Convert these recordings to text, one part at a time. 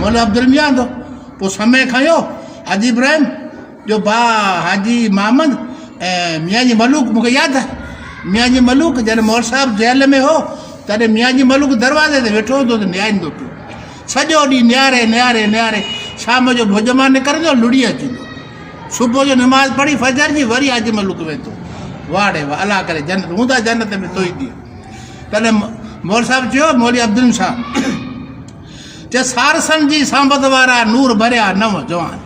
مولوي عبدالرحيم آندو. پوء سمي کنيو حاجي ابراهيم جو ڀاء حاجي محمد ۽ ميان جي ملوڪ مون کي ياد آهي ميان جي ملوڪ جڏهن مول صاحب جيل ۾ هو تڏهن ميان جي ملوڪ دروازي تي ويٺو هوندو ته نهاريندو پيو سڄو ڏينهن نهاري نهاري نهاري شام جو ڀوڄ مان نڪرندو لڙي اچيندو صبح جو نماز پڙهي فجر جي وري حاجي ملوڪ ويندو واهه ڙي واهه الله ڪري جنت هوندا جنت ۾ توئي ڏي تڏهن مول صاحب چيو مولوي عبدالرحيم صاحب چي سارسن جي سانبت وارا نور ڀريا نو جوان.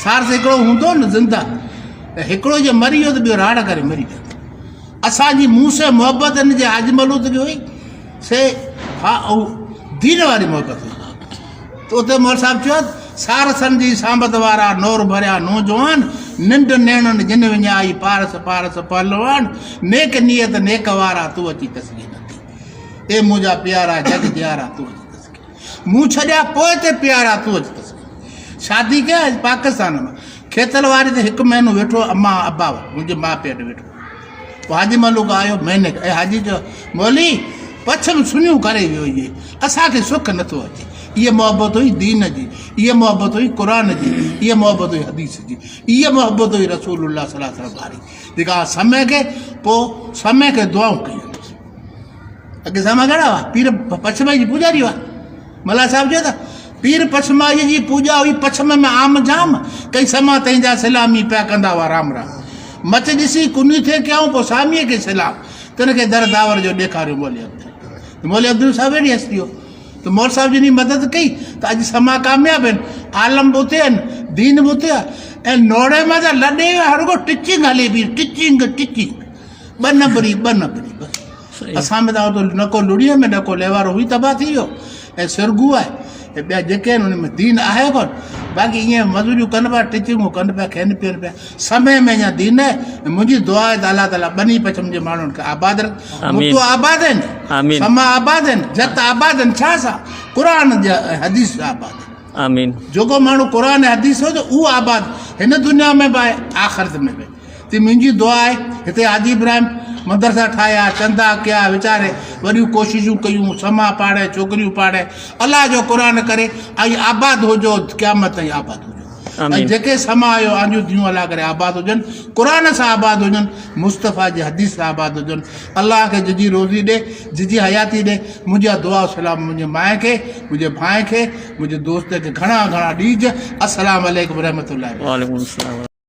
سارس هڪڙو هوندو نه زنده ته هڪڙو جي مري ويو ته ٻيو راڙ ڪري مري ويندو. اسان جي مون سي محبت هن جي حاجي ملوڪ جي هئي سي ها او دين واري محبت هئي. ته اتي مول صاحب چيو سارسن جي سانبت وارا نور ڀريا نو جوان ننڊ نيڻن جن وڃائي پارس پارس پهلوان نيڪ نيت نيڪ وارا تون اچي تسڪين ٿي. اي منهنجا پيارا جڳ جيارا تون اچ تسڪين مون ڇڏيا پوء تي پيارا تون اچ تسڪين شادي ڪيا پاڪستان مان کيتل واري تي هڪ مهينو ويٺو اما ابا وٽ منهنجي ماء پيء وٽ ويٺو پوء حاجي ملوڪ آيو مهيني اي حاجي چيو مولي پڇم سڃيون ڪري ويو اهي اسان کي سک نٿو اچي اها محبت هئي دين جي اها محبت هئي قرآن جي اها محبت هئي حديث جي اها محبت هئي رسول الله صلي الله عليه وسلم واري جيڪا سمي کي پوء سمي کي دعائون ڪيون اڳي ساما ڪهڙا هئا؟ پير پڇمائي جي پوڄاري هئا. ملا صاحب چيو ته پير پڇمائي جي پوڄا هئي پڇم ۾ عام جام، ڪئي سما تنهن جا سلامي پيا ڪندا هئا رام رام. مچ ڏسي ڪني ٿي ڪيائون پوء ساميء کي سلام، تن کي در داور جو ڏيکاريو مولوي عبدالرحيم. مولوي عبدالرحيم صاحب اهڙي هستي هو ته مول صاحب جن جي مدد ڪئي ته اڄ سما ڪامياب آهن، عالم به اتي آهن، دين به اتي آهي ۽ نوڙي مان ته لڏي ويا هر رڳو ٽچنگ هلي پئي ٽچنگ ٽچنگ. ٻه نمبري ٻه نمبري بس اسان ۾ ته نه ڪو لڙيء ۾ نه ڪو لهوارو هئي تباهه ٿي ويو ۽ سرگو آهي ۽ ٻيا جيڪي آهن ان ۾ دين آهي ڪونه باقي ائين مزوريون ڪن پيا ٽيچنگون ڪن پيا کين پين پيا سمي ۾ اڃا دين آهي ۽ منهنجي دعا آهي ته الله تعاليٰ ٻنهي پڇم جي ماڻهن کي آباد رکي متو آباد آهن سما آباد آهن جت آباد آهن ڇا سا قرآن جي حديث آباد آهن آمين جيڪو ماڻهو قرآن حديث هو ته اهو آباد هن دنيا ۾ به آهي آخرت ۾ به تي منهنجي دعا آهي هتي حاجي ابراهيم مدرسا ٺاهيا چندا ڪيا ويچاري وڏيون ڪوششون ڪيون سما پاڙهي ڇوڪريون پاڙهي الله جو قرآن ڪري ۽ آباد هجو قيامت تائين آباد هجو ۽ جيڪي سما آيو آنجون ڌيون الله ڪري آباد هجن قرآن سان آباد هجن مصطفيٰ جي حديث سان آباد هجن الله کي ججي روزي ڏي ججي حياتي ڏي منهنجا دعا سلام منهنجي ماء کي منهنجي ڀاء کي منهنجي دوست کي گهڻا گهڻا ڏيج السلام عليڪم رحمت الله وعليڪم السلام.